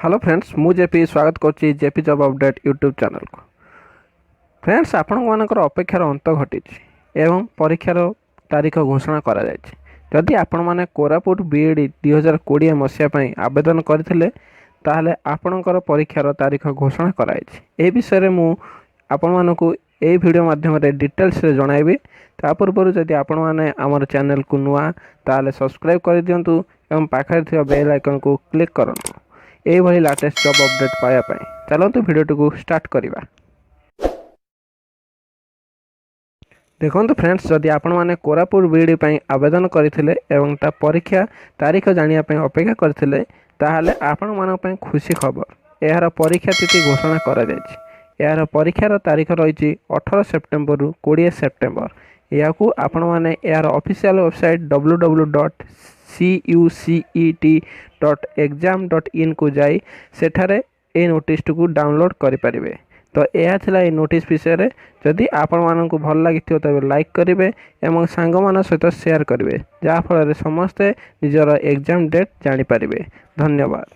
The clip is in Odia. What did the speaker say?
ହ୍ୟାଲୋ ଫ୍ରେଣ୍ଡସ୍, ମୁଁ ଜେପି ସ୍ୱାଗତ କରୁଛି ଜେପି ଜବ୍ ଅପଡ଼େଟ୍ ୟୁଟ୍ୟୁବ୍ ଚ୍ୟାନେଲ୍କୁ। ଫ୍ରେଣ୍ଡସ୍, ଆପଣମାନଙ୍କର ଅପେକ୍ଷାର ଅନ୍ତ ଘଟିଛି ଏବଂ ପରୀକ୍ଷାର ତାରିଖ ଘୋଷଣା କରାଯାଇଛି। ଯଦି ଆପଣମାନେ କୋରାପୁଟ ବିଏଡ଼୍ 2020 ମସିହା ପାଇଁ ଆବେଦନ କରିଥିଲେ, ତାହେଲେ ଆପଣଙ୍କର ପରୀକ୍ଷାର ତାରିଖ ଘୋଷଣା କରାଯାଇଛି। ଏ ବିଷୟରେ ମୁଁ ଆପଣମାନଙ୍କୁ ଏହି ଭିଡ଼ିଓ ମାଧ୍ୟମରେ ଡିଟେଲ୍ସରେ ଜଣାଇବି। ତା ପୂର୍ବରୁ ଯଦି ଆପଣମାନେ ଆମର ଚ୍ୟାନେଲକୁ ନୂଆ, ତାହେଲେ ସବସ୍କ୍ରାଇବ୍ କରିଦିଅନ୍ତୁ ଏବଂ ପାଖରେ ଥିବା ବେଲ୍ ଆଇକନ୍କୁ କ୍ଲିକ୍ କରନ୍ତୁ ଏଇଭଳି ଲାଟେଷ୍ଟ ଜବ୍ ଅପଡ଼େଟ୍ ପାଇବା ପାଇଁ। ଚାଲନ୍ତୁ, ଭିଡ଼ିଓଟିକୁ ଷ୍ଟାର୍ଟ କରିବା। ଦେଖନ୍ତୁ ଫ୍ରେଣ୍ଡସ୍, ଯଦି ଆପଣମାନେ କୋରାପୁଟ ବିଏଡ଼୍ ପାଇଁ ଆବେଦନ କରିଥିଲେ ଏବଂ ତା ପରୀକ୍ଷା ତାରିଖ ଜାଣିବା ପାଇଁ ଅପେକ୍ଷା କରିଥିଲେ, ତାହେଲେ ଆପଣମାନଙ୍କ ପାଇଁ ଖୁସି ଖବର। ଏହାର ପରୀକ୍ଷା ତିଥି ଘୋଷଣା କରାଯାଇଛି। ଏହାର ପରୀକ୍ଷାର ତାରିଖ ରହିଛି 18 ସେପ୍ଟେମ୍ବରରୁ 20 ସେପ୍ଟେମ୍ବର। ଏହାକୁ ଆପଣମାନେ ଏହାର ଅଫିସିଆଲ୍ ୱେବସାଇଟ୍ ww.cucet.exam.inକୁ ଯାଇ ସେଠାରେ ଏହି ନୋଟିସ୍ଟିକୁ ଡାଉନଲୋଡ଼୍ କରିପାରିବେ। ତ ଏହା ଥିଲା ଏହି ନୋଟିସ୍ ବିଷୟରେ। ଯଦି ଆପଣମାନଙ୍କୁ ଭଲ ଲାଗିଥିବ, ତେବେ ଲାଇକ୍ କରିବେ ଏବଂ ସାଙ୍ଗମାନଙ୍କ ସହିତ ସେୟାର କରିବେ, ଯାହାଫଳରେ ସମସ୍ତେ ନିଜର ଏକ୍ଜାମ୍ ଡେଟ୍ ଜାଣିପାରିବେ। ଧନ୍ୟବାଦ।